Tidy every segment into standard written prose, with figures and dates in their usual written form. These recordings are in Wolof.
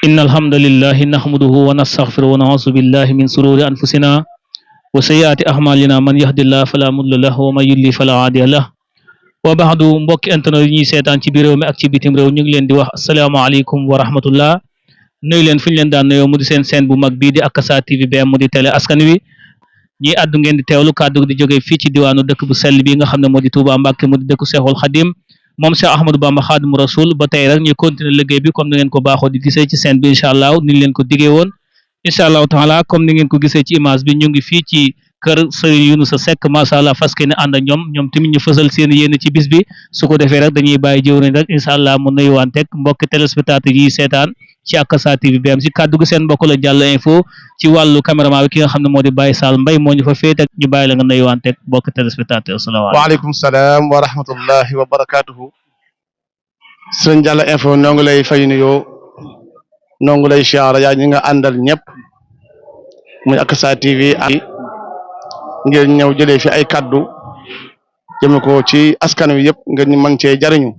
إن الحمد لله نحمده ونستغفره ونعوذ بالله من شرور أنفسنا وسيئات أعمالنا من يهد الله فلا مضل له ومن يضلل فلا هادي له وبعد mbokki internet yi ñuy seetaan ci biir réew mi ak ci bitim réew ñu ngi leen di wax asalaamaaleykum wa rahmatullah nuyu leen fi ñu leen daan nuyoo mu di seen chaîne bu mag bii di Akassa TV BM mu di télé askan wi ñiy àddu ngeen di teewlu kàddu di jógee fii ci diwaanu dëkk bu sell bi nga xam ne moo di Touba Mbacke mu di dëkku Seexul Xadim moom Cheikh Ahmadou Bamba Xaadimu Rasul ba tey rek ñuy continuer liggéey bi comme ni ngeen ko baaxoo di gisee ci scène bi incha allah ni leen ko diggee woon incha allahu taala comme ni ngeen ko gisee ci image bi ñu ngi fii ci kër Serigne Younoussa Seck macha allah fas ne ànd ak ñoom tamit ñu fësal seen yéene ci bis bi su ko defee rek dañuy bàyyi jëwriñ rek incha allah mu nuyuwanteeg mbokki téléspectateurs yi seetaan ci Akassa TV BM si kàddu gi seen mbokk la Diallo Info ci wàllu caméraman bi ki nga xam ne moo di Baye Sall Mbaye moo ñu fa féete ñu bàyyi la nga nuyuwanteeg mbokki téléspectateurs asalaamaaleykum. waaleykum salaam wa rahmatullahi wa barakatuhu. sëñ Diallo Info noo ngi lay fay nuyoo noo ngi lay siyaara yaa ñi nga àndal ñëpp muy Akassa TV ngir ñëw jëlee fi ay kaddu jëme ko ci askan wi yëpp ngir ñu mën cee jariñu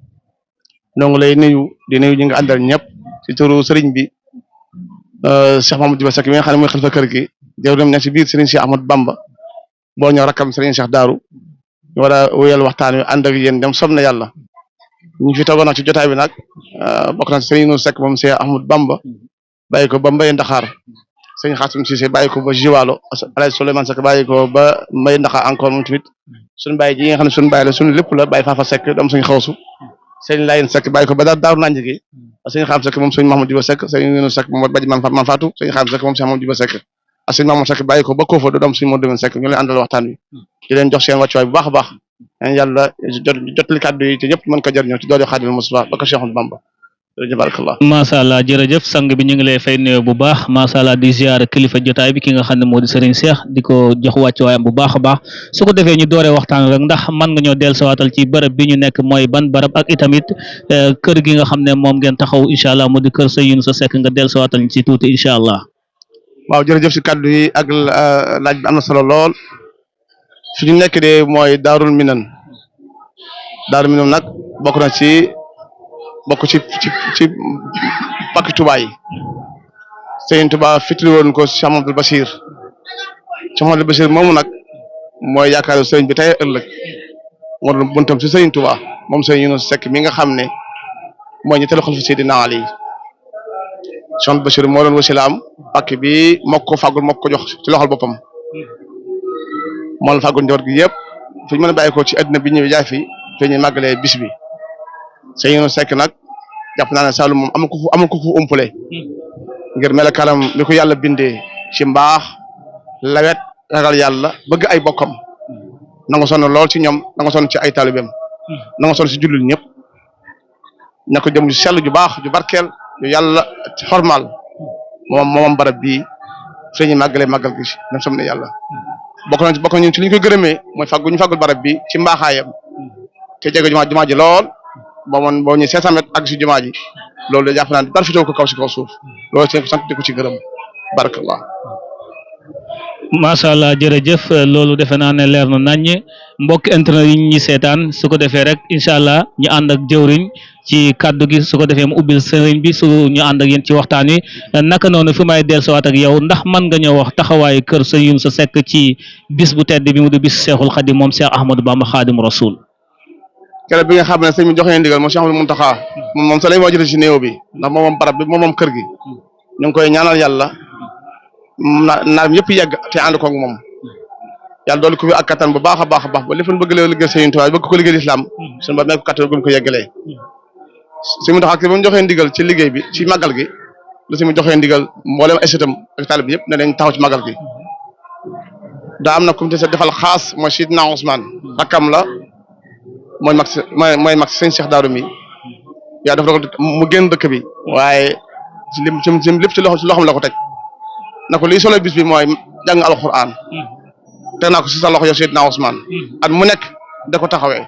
noo ngi lay nuyu di nuyu ñi nga àndal ñëpp ci turu sëriñ bi Cheikh Mamadou Diba Seck mi nga xam ne mooy xalifa kër gi jëw dem ne ci biir sëriñ Cheikh Ahmadou Bamba boo ñëw rakkam sëriñ Cheikh Daaru ñu war a wéyal waxtaan wi ànd ak yéen dem sob na yàlla ñu fi toogoon nag ci jotaay bi nag bokk na ci sëriñ Younoussa Seck moom Cheikh Ahmadou Bamba bàyyi ko ba Mbaye Ndaxaar sëriñ Xaasim Cissé bàyyi ko ba Jiwaalo Alaaji Souleymane Seck bàyyi ko ba Mbaye Ndaxaar encore moom tamit suñu bàyyi ji nga xam ne suñu bàyyi la suñu lépp la bàyyi Fafa Seck doom suñu xawsu sëriñ Layen Seck bàyyi ko ba Daaru Nanji gi sëriñ Xaasim Seck moom sëriñ Mahamadou Diba Seck sëriñ Younoussa Seck moom baji man Fatou sëriñ Xaasim Seck moom Cheikh Mahamadou Diba Seck ak sëriñ Mahamadou Seck bàyyi ko ba Kofa doom suñu moo demen Seck ñu leen àndal waxtaan wi di leen jox seen wàccuwaay bu baax a baax yàlla jotali kàddu yi te ñëpp mën ko jëriñoo ci doole Xaadimu Mustafaa ba ko Cheikh Ahmadou Bamba jërëjëf barakallah. macha allah jërëjëf sang bi ñu ngi lay fay nuyoo bu baax macha allah di ziar kilifa jotaay bi ki nga xam ne moo di Serigne Cheikh di ko jox wàccuwaayam bu baax a baax su ko defee ñu dooree waxtaan rek ndax mën nga ñoo dellusiwaatal ci bërëb bi ñu nekk mooy ban barab ak itamit kër gi nga xam ne moom ngeen taxaw incha allah mu di kër Serigne Younoussa Seck nga dellusiwaatal ci tuuti incha allah. waaw jërëjëf si kàddu yi ak laaj bi am na solo lool fi ñu nekk de mooy Daarul Minan nag bokk na ci pakki Touba yi Sëriñ Touba fitli woon ko Cheikh Mamadou Bachir moomu nag mooy yaakaaru sëriñ bi tey ëllëg moo doon buntam si Sëriñ Touba moom Sëriñ Younoussa Seck mi nga xam ne mooy ñetteelu xalifa Seydina Ali Cheikh Bachir moo doon wasilaam pakk bi mokk ko fàggul mokk ko jox ci loxol boppam moo la fàggul njaboot gi yëpp fi ñu mën a bàyyi ko ci àddina bi ñëwee jaay fi te ñuy màggalee bis bi Sëriñ Younoussa Seck nag jàpp naa ne Saalum moom amul ko fu umpale ngir melakalam li ko yàlla bindee ci mbaax lawet ragal yàlla bëgg ay bokkam nanga sonn lool ci ñoom nanga sonn ci ay taalibeem nanga sonn ci jullit ñëpp ña ko jëm ju sell ju baax ju barkeel ju yàlla xormaal moomam barab bii fi ñuy màggalee màggal gi dem som ne yàlla bokk na ñun ci li ñu ko gërëmee mooy ñu faggul barab bi ci mbaaxaayam te jege jumaa ji lool boo ñu 500 mètres ak si jumaa ji loolu de jàpp naa ne dara fi ko kaw si kaw suuf loolu ci sant di ko ci gërëm barakallah. macha allah jërëjëf loolu defe naa ne leer na naññ mbokk internet yi ñi seetaan su ko defee rek incha allah ñu ànd ak jëwriñ ci kaddu gi su ko defee mu ubbil sëriñ bi su ñu ànd ak yéen ci waxtaan wi naka noonu fi may dellusiwaat ak yow ndax mën nga ñëw wax taxawaayu kër Serigne Younoussa Seck ci bis bu tedd bi mu di bis Seexul Xadim moom Cheikh Ahmadou Bamba Xaadimu Rasul. keroog bi nga xam ne sëñ bi joxe ndigal moom Cheikh Ahmadou Mountakha moom sa lay moo jëlee ci néew bi ndax moom barab bi moom kër gi ñu ngi koy ñaanal yàlla naar yëpp yegg te ànd koog moom yàlla doolu ko fi ak kattan bu baax a baax a baax ba lépp lu bëgg lee liggéey Sëriñ Tuubaa bëgg ko liggéey lislaam suñu ba may ko kattan gën ko yeggalee sëñ Mountakha ba mu joxee ndigal ci liggéey bi ci màggal gi la sëñ bi joxee ndigal mboolem ay sëtam ak taalib yëpp ne dañ taxaw ci màggal gi daa am na comité sa defal xaas mooy Sidna Ousmane rakkam la mooy mag sëñ Cheikh Daaru mi yaa dafa dogal mu génn dëkk bi waaye lim lépp ci loxoom la ko teg na ko lii solo bis bi mooy jàng alquran teg naa ko si sa loxo yow Seydina Ousmane at mu nekk da ko taxawee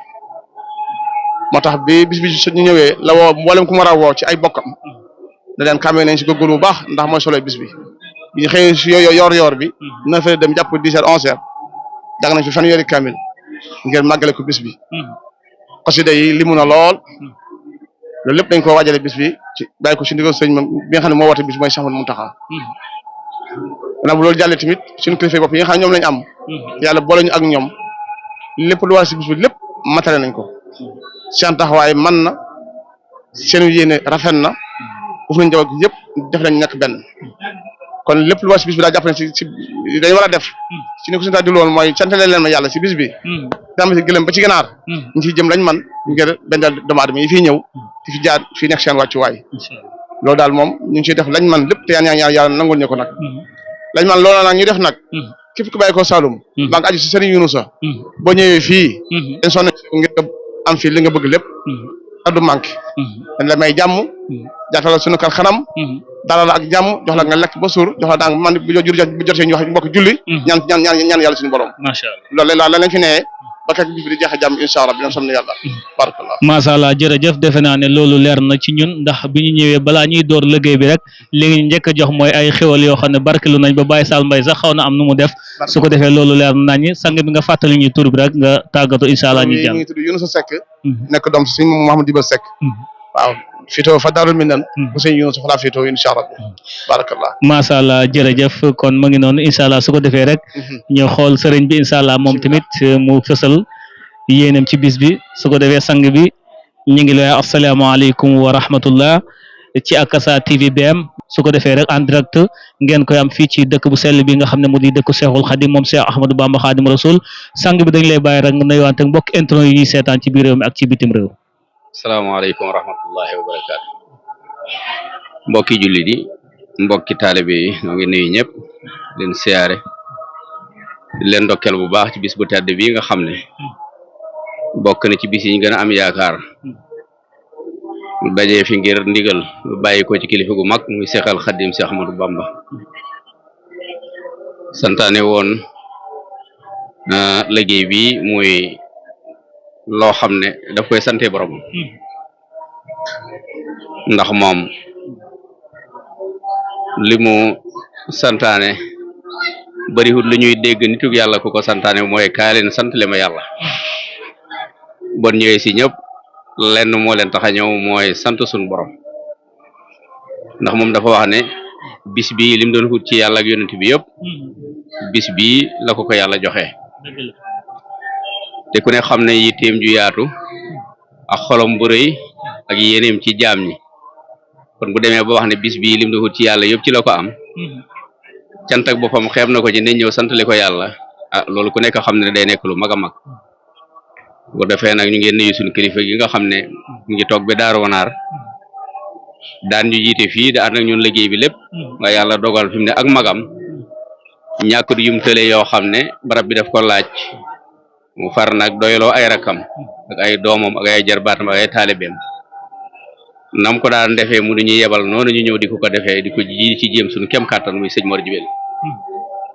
moo tax bi bis bi ñu ñëwee la woo mboolem ku mu war a woo ci ay bokkam da leen kàmmee nañ si góorgóorlu bu baax ndax mooy solo bis bi ñu xëy si yoor bi 9h dem jàpp 10h 11h jàng nañ fi fanweeri kaamil ngir màggale ko bis bi xasida yi limu na lool loolu lépp dañ ko waajale bis bi ci bàyyi ko ci ndigal sëñ moom bi nga xam ne moo woote bis mooy Cheikh Ahmadou Mountakha gannaaw bu loolu jàllee tamit suñu kilifa bopp yi nga xam ne ñoom lañ am yàlla boole ñu ak ñoom lépp lu war ci bis bi lépp matale nañ ko seen taxawaay man na seen yéene rafet na uf nañ njaboot gi yëpp def nañ nekk benn kon lépp lu war ci bis bi daa jàpp ne ci dañ war a def ci ni ko suñu taa diglu woon mooy santale leen ma yàlla ci bis bi dama ci gëlëm ba ci ganaar ñu ciy jëm lañ man ngir benn doomu aadama yi fii ñëw di fi jaar fii nekk seen wàccuwaay loolu daal moom ñu ngi ciy def lañ man lépp te ñaan yàlla nangul ñu ko nag lañ man loolu nag ñu def nag képp ku bàyyi ko Saloum ba nga aju si Serigne Younousa boo ñëwee fii dañ sonn ngir am fii li nga bëgg lépp du manqué dañ la may jàmm jaatal suñu kar xanam dalal ak jàmm jox la nga lekk ba suur jox la daang man bu jotee ñu wax mbokk julli ñaan yàlla suñu borom macha allah loolu la lañ fi nee ba kak bi di jeexe jàmm incha allah bi ñoom sam na yàlla barakallah macha allah jërëjëf defe naa ne loolu leer na ci ñun ndax bi ñu ñëwee balaa ñuy door liggéey bi rek li ñu njëkk a jox mooy ay xéwal yoo xam ne barkelu nañ ba Baye Sall Mbaye sax xaw na am nu mu def su ko defee loolu leer nañ sang bi nga fàttali ñu tur bi rek nga tàggatu incha allah ñu jàmm ngi tudd Younousa Seck nekk doom si sëñ Mouhamadou Diba Seck waaw fito fa Darou Minane bu sëñ Younousa fa laa fito incha allah barakallah macha allah jërëjëf kon mu ngi noonu incha allah su ko defee rek ñu xool sëriñ bi incha allah moom tamit mu fësal yéenam ci bis bi su ko defee sang bi ñu ngi lay asalaamaaleykum wa rahmatullah ci Akasa TV BM su ko defee rek en direct ngeen koy am fii ci dëkk bu sell bi nga xam ne mu di dëkku Cheikhul Khadim moom Cheikh Ahmadou Bamba Khadim Rasoul sang bi dañ lay bàyyi rek nga nuyuwante mbokk internet yi ñuy seetaan ci biir réew mi ak ci bitim réew. asalaamaaleykum wa rahmatullahi wa barakaatu mbokki jullit yi mbokki taalibe yi ñoo ngi nuyu ñëpp leen siyaare di leen ndokkeel bu baax ci bis bu tedd bii nga xam ne bokk na ci bis yi ñu gën a am yaakaar lu dajee fi ngir ndigal lu bàyyi ko ci kilifa gu mag muy Seexal Xadim Seex Ahmadu Bamba santaane woon liggéey bi muy loo xam ne daf koy sante borom ndax moom li mu santaane bariwul lu ñuy dégg nitug yàlla ku ko santaane mooy kaa leen sant le ma yàlla bon ñëwee si ñëpp lenn moo leen tax a ñëw mooy sant suñu borom ndax moom dafa wax ne bis bi lim doon wut ci yàlla ak yonent bi yëpp bis bi la ko yàlla joxe te ku ne xam ne yitteem ju yaatu ak xolom bu rëy ak yéeneem ci jaam ñi kon bu demee ba wax ne bis bi lim doon wut ci yàlla yëpp ci la ko am cant ak boppam xeeb na ko ci ne ñëw santale ko yàlla loolu ku nekk xam ne day nekk lu mag a mag bu ko defee nag ñu ngi nuyu suñu kilifa gi nga xam ne mu ngi toog ba Daaru Wanaar daan ñu jiite fii da ànd ak ñun liggéey bi lépp nga yàlla dogal fi mu ne ak magam ñàkk du yum tële yoo xam ne barab bi daf ko laaj mu far nag doyloo ay rakam ak ay doomam ak ay jarbaatam ak ay taalibeem nam ko daan defee mu ñu yebal noonu ñu ñëw di ko defee di ko ji ci jéem suñu kem kàttan muy sëñ Mor Jibel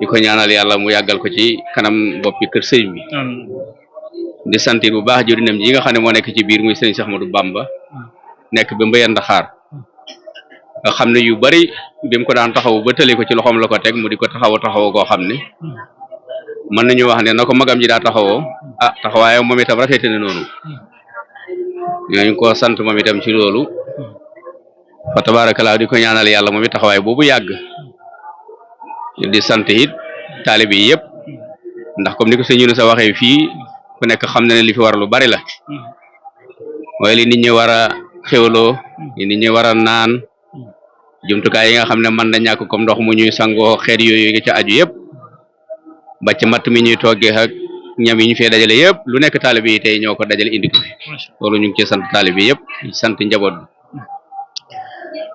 di ko ñaanal yàlla mu yàggal ko ci kanam boppi kër sëñ bi di sant bu baax jëriñam ji nga xam ne moo nekk ci biir muy sëñ Cheikh Ahmadou Bamba nekk ba Mbayeen Ndaxaar nga xam ne yu bari bi mu ko daan taxawu ba tële ko ci loxoom la ko teg mu di ko taxaw koo xam ne mën nañu wax ne na ko magam ji daa taxawoo taxawaayam moom itam rafete ne noonu ñooñu ko sant moom itam ci loolu fa tabarakallah di ko ñaanal yàlla moom it taxawaay boobu yàgg di sant it taalibe yi yëpp ndax comme ni ko sëñ Younousa waxee fii ku nekk xam na ne li fi war lu bari la mooy li nit ñi war a xewloo li nit ñi war a naan jumtukaay yi nga xam ne mën na ñàkk comme ndox mu ñuy sangoo xeet yooyu nga ca aju yëpp ba ci matt mi ñuy toggee ak ñam yi ñu fee dajale yëpp lu nekk taalibe yi tey ñoo ko dajale indi ko fi loolu ñu ngi ci sant taalibe yëpp di sant njaboot bi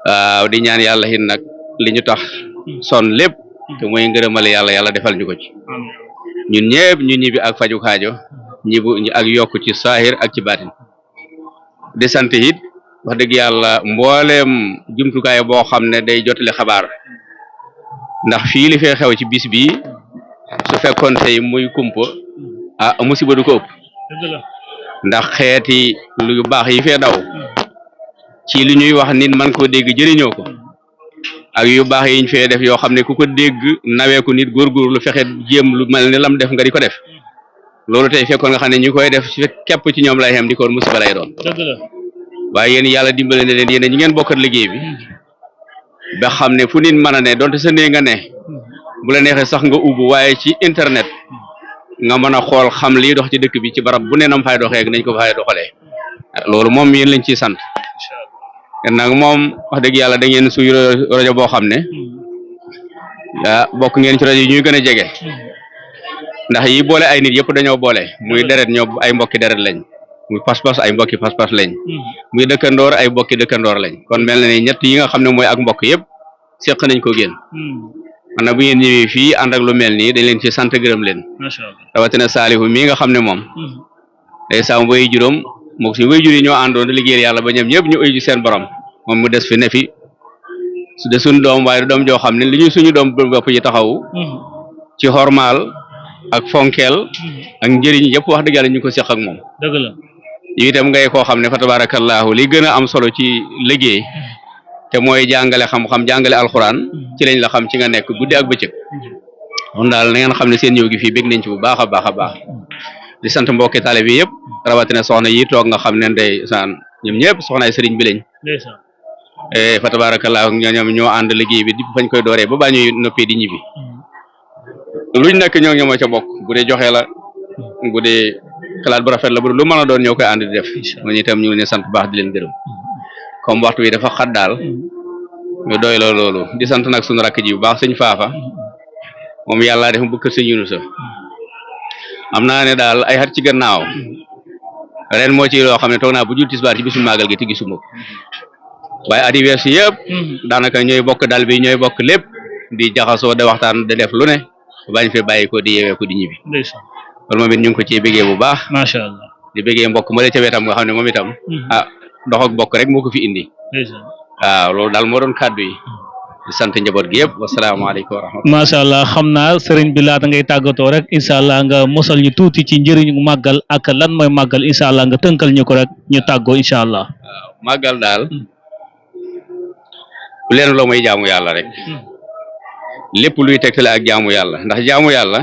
waaw di ñaan yàlla it nag li ñu tax son lépp te mooy ngërëmale yàlla defal ñu ko ci ñun ñëpp ñu ñibbi ak faju xaajo ñibu ak yokk ci saahir ak ci baatin di sant it wax dëgg yàlla mbooleem jumtukaay boo xam ne day jotale xabaar ndax fii li fee xew ci bis bi su fekkoon tey muy kumpa musiba du ko ëpp ndax xeeti lu baax yi fee daw ci li ñuy wax nit man koo dégg jëriñoo ko ak yu baax yiñ fee def yoo xam ne ku ko dégg nawee ko nit góorgóorlu fexe jéem lu mel ni lam def nga di ko def loolu tey fekkoon nga xam ne ñu koy def képp ci ñoom lay xem di koon musiba lay doon waaye yéen yàlla dimbale ne leen yéen ñi ngeen bokkat liggéey bi ba xam ne fu nit mën a ne donte sa nee nga ne bu la neexee sax nga ubbu waaye ci internet nga mën a xool xam lii dox ci dëkk bi ci barab bu ne nam fay doxee nañ ko fay doxalee loolu moom yéen lañ ciy sant nag moom wax dëgg yàlla da ngeen suy rajo boo xam ne bokk ngeen ci rajo yi ñuy gën a jege ndax yi boole ay nit yëpp dañoo boole muy deret ñoo ay mbokki deret lañ muy pas-pas ay mbokki pas-pas lañ muy dëkkandoor ay mbokki dëkkandoor lañ kon mel na ni ñett yi nga xam ne mooy ak mbokk yëpp seq nañ ko génn man nag bu ngeen ñëwee fii ànd ak lu mel nii dañ leen ci sant gërëm leen rawatina Saalihu mii nga xam ne moom day saam way juróom moo ko si way jur yi ñoo àndoon di liggéeyal yàlla ba ñoom ñëpp ñu uyu seen borom moom mu des fi ne fi su de suñu doom waaye doom joo xam ne li ñu suñu doom bopp yi taxawu ci xormaal ak fonkeel ak njëriñ yëpp wax dëgg yàlla ñu ko seq ak moom dëgg la yow itam ngay koo xam ne fa tabarakallahu li gën a am solo ci liggéey te mooy jàngale xam-xam jàngale alxuraan ci lañ la xam ci nga nekk guddi ak bëccëg kon daal na ngeen xam ne seen ñëw gi fii bég nañ ci bu baax a baax a baax di sant mbokki taale bi yëpp rawatina soxna yi toog nga xam ne ndey saan ñoom ñëpp soxnaay sëriñ bi lañ fa tabarakallahu ñoom ñoo ànd liggéey bi di fañ koy dooree ba baa ñuy noppee di ñibbi luñ nekk ñoo ñoo ca bokk bu dee joxe la bu dee xalaat bu rafet la bu lu mën a doon ñoo koy ànd di def ñooñu itam ñu ngi leen sant bu baax di leen gërëm comme waxtu bi dafa xat daal ñu doy loolu di sant nag suñu rakk ji bu baax sëñ Faafa moom yàlla def mu bëgg sëñ Yunusa am naa ne daal ay xat ci gannaaw ren moo ci loo xam ne toog naa bu jul tisbaar ci bisu màggal gi te gisuma ko waaye at yi weesu yëpp daanaka ñooy bokk dal bi ñooy bokk lépp di jaxasoo de waxtaan de def lu ne bañ fee bàyyi ko di yeewee ko di ñibbi loolu moom it ñu ngi ko ciy bëggee bu baax macha allah di bëggee mbokk ma la ca wetam nga xam ne moom itam dox ak bokk rek moo ko fi indi waaw loolu daal moo doon kàddu yi di sant njaboot gi yëpp wasalaamaaleykum wa rahmatulah macha allah xam naa sëriñ bi laata ngay tàggatoo rek incha allah nga mosal ñu tuuti ci njëriñu màggal ak lan mooy màggal incha allah nga tënkal ñu ko rek ñu tàggoo incha allah waaw màggal daal leen loo may jaamu yàlla rek lépp luy tegtale ak jaamu yàlla ndax jaamu yàlla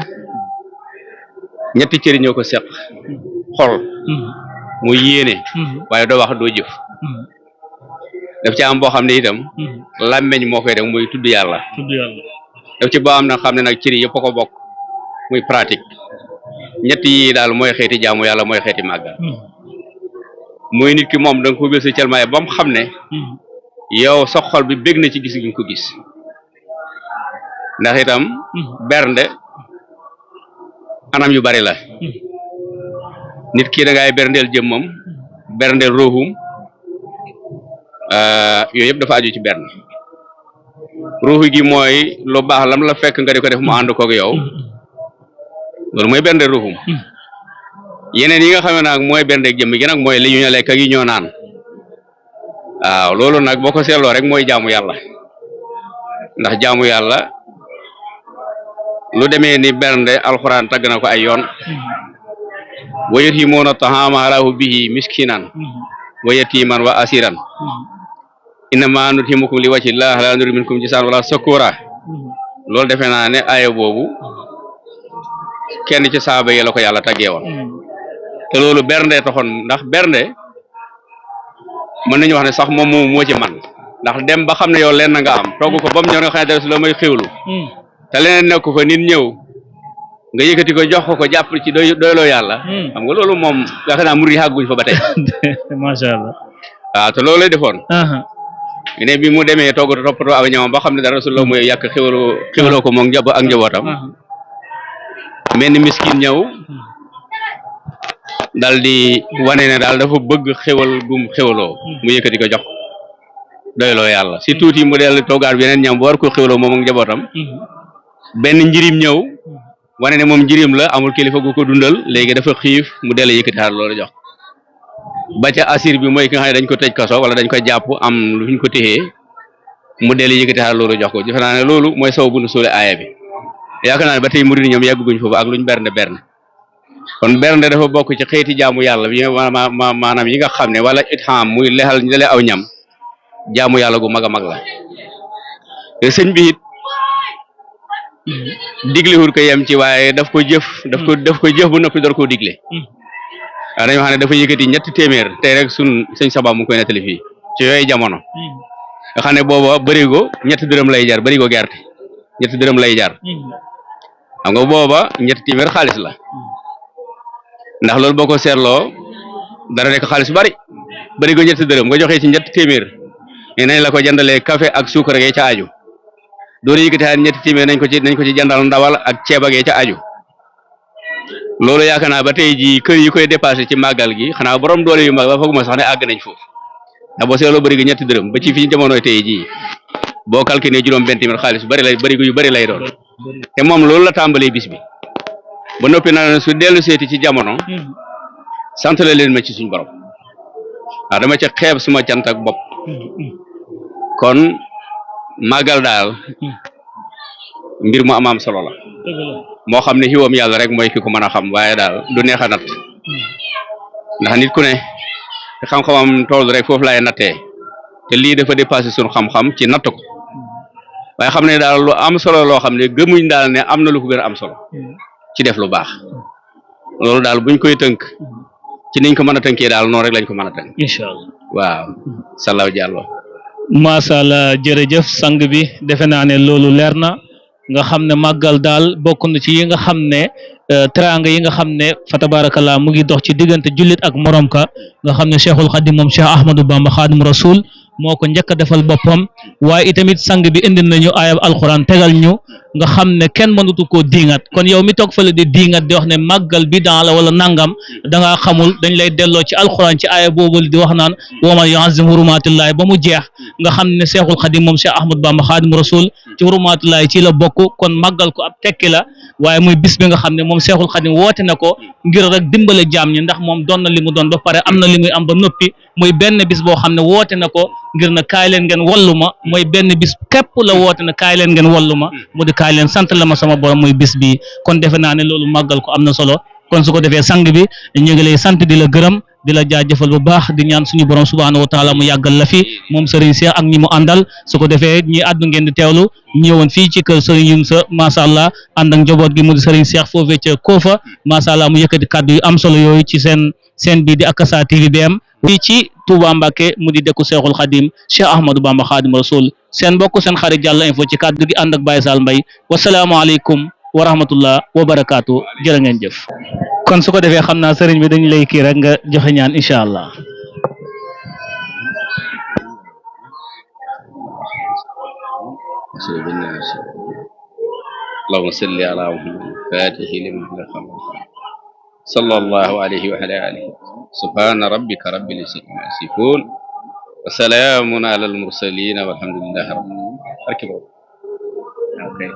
ñetti cëri ñoo ko seq xol muy yéene waaye doo wax doo jëf daf ci am boo xam ne itam làmmeñ moo koy def muy tudd yàlla daf ci boo am na xam ne nag cëri yëpp a ko bokk muy pratique ñett yi daal mooy xeeti jaamu yàlla mooy xeeti màggal muy nit ki moom da nga ko wér sa calmaay ba mu xam ne yow sa xol bi bég na ci gis gi nga ko gis ndax itam bernde anam yu bari la nit ki da ngay berndeel jëmmam berndeel ruuxum yooyu yëpp dafa aju ci bernde ruuxu gi mooy lu baax lam la fekk nga di ko def mu ànd koog yow loolu mooy bernde ruuxum yeneen yi nga xam ne nag mooy berndeeg jëmm gi nag mooy li ñu lekk ak yi ñoo naan waaw loolu nag boo ko seetloo rek mooy jaamu yàlla ndax jaamu yàlla lu demee ni bernde alxuraan tagg na ko ay yoon wa yutimuuna tahaama ala hubbihi miskinan wa yatiman wa asiran innama nutimukum li wajhi llah la nuridu minkum jazaan wala sakura loolu defe naa ne aaya boobu kenn ci saaba yi la ko yàlla taggee woon te loolu bernde taxoon ndax bernde mën nañu wax ne sax moom moo ci man ndax dem ba xam ne yow leen na nga am togg ko ba mu ñëw nga xam ne dara si la may xéwlu te leneen nekk fa nit ñëw nga yëkkati ko jox ko jàpp ci doyloo yàlla xam nga loolu moom yaakaar naa murid yi àgguñ fa ba tey macha allah waaw te loolu lay defoon ne bi mu demee togg toppatoo aw ñamam ba xam ne dara su la muy yàq xéwloo ko moom ak njabootam mel ni miskin ñëw dal di wane ne daal dafa bëgg xéwal gum xéwaloo mu yëkkati ko jox doyloo yàlla si tuuti mu dellu toggaat yeneen ñam bu war ko xéwaloo moom ak njabootam benn njirim ñëw wane ne moom njirim la amul kilifa gu ko dundal léegi dafa xiif mu dellu yëkkati xaar loolu jox ba ca asir bi mooy ki nga xam ne dañ ko tëj kaso wala dañ ko jàpp am lu ñu ko téxee mu dellu yëkkati xaar loolu jox ko defe naa ne loolu mooy saw bu nu suule aaya bi yaakaar naa ne ba tey murid ñoom yàgguñ foofu ak luñ bernde kon bernde dafa bokk ci xeeti jaamu yàlla bi maanaam yi nga xam ne wala itham muy lexal lele aw ñam jaamu yàlla gu mag a mag la te sëñ bi it diglewul ko yem ci waaye daf ko jëf bu noppi door koo digle waaw dañoo xam ne dafa yëkkati ñetti téeméer tey rek sun sëñ Saba mu koy nettali fii ci yooyu jamono nga xam ne booba bërigo ñetti dërëm lay jar bërigo gerte ñetti dërëm lay jar xam nga booba ñetti téeméer xaalis la ndax loolu boo ko seetloo dara nekk xaalis bu bari bërigo ñetti dërëm nga joxee ci ñetti téeméer ne nañ la ko jëndalee café ak suukar gee ca aju door yëkkati xaar ñetti téeméer nañ ko ci jëndal ndawal ak ceeba gee ca aju loolu yaakaar naa ba tey jii kër yi koy dépassé ci màggal gi xanaa borom doole yu mag ba fooguma sax ne àgg nañ foofu ndax boo seetloo bërigo ñetti dërëm ba ci fi jamonoy tey jii boo calculé juróom benn téeméer xaalis bari lay bërigo yu bari lay doon te moom loolu la tàmbalee bis bi ba noppi na su dellu seeti ci jamono sant la leen ma ci suñ borom waaw dama ca xeeb suma cant ak bopp kon màggal daal mbir mu am solo la moo xam ne xiwam yàlla rek mooy ki ko mën a xam waaye daal du neex a natt ndax nit ku ne xam-xamam tool rek foofu laay nattee te lii dafa dépassé suñu xam-xam ci natt ko waaye xam ne daal lu am solo loo xam ne gëmuñ daal ne am na lu ko gën a am solo ci def lu baax loolu daal buñ koy tënk ci niñ ko mën a tënkee daal noonu rek lañ ko mën a tënk incha allah waaw Salaw Diallo macha allah jërëjëf sang bi defe naa ne loolu leer na nga xam ne màggal daal bokk na ci yi nga xam ne teraanga yi nga xam ne fa tabarakallah mu ngi dox ci diggante jullit ak morom ka nga xam ne Cheikhul Khadim moom Cheikh Ahmadou Bamba Khadim Rasoul moo ko njëkk a defal boppam waaye itamit sang bi indi nañu ayab alquran tegal ñu nga xam ne kenn mënutu koo diingat kon yow mi toog fële di diingat di wax ne màggal bi dans la wala nangam da ngaa xamul dañ lay delloo ci alquran ci aaya boobu di wax naan wa man yu'azzim hurumatillahi ba mu jeex nga xam ne Cheikhul Khadim moom Cheikh Ahmadou Bamba Khadim Rasoul ci hurumatillahi ci la bokk kon màggal ko ab tekki la waaye muy bis bi nga xam ne moom Cheikhul Khadim woote na ko ngir rek dimbale jaam ñi ndax moom doon na li mu doon ba pare am na li muy am ba noppi muy benn bis boo xam ne woote na ko ngir na kaay leen ngeen wallu ma mooy benn bis képp la woote na kaay leen ngeen wallu ma mu di kaay leen sant la ma sama borom muy bis bi kon defe naa ne loolu màggal ko am na solo kon su ko defee sang bi ñu ngi lay sant di la gërëm di la jaajëfal bu baax di ñaan suñu borom subhanahu wa taala mu yàggal la fi moom Serigne Cheikh ak ñi mu àndal su ko defee ñi àddu ngeen di teewlu ñëwoon fii ci kër Serigne Younousa macha allah ànd ak njaboot gi mu di Serigne Cheikh foofee ca Kofa macha allah mu yëkkati kàddu yu am solo yooyu ci seen bii di Akasa TV BM fii ci Touba Mbacké mu di dëkku Cheikhul Khadim Cheikh Ahmadou Bamba Khadim Rasoul seen mbokk seen xarit Diallo Info ci kàddu gi ànd ak Baye Sall Mbaye wasalaamualeykum wa rahmatullah wa barakaatu jërë ngeen jëf kon su ko defee xam naa sëriñ bi dañu lay kii rek nga joxe ñaan incha allah allahumma salli ala muhammad fatihi lima ughliqa sallallahu alayhi wa ala alihi subhana rabbika rabbil izzati amma yasifun wa salamun ala al mursalin walhamdulillahi rabbil alamin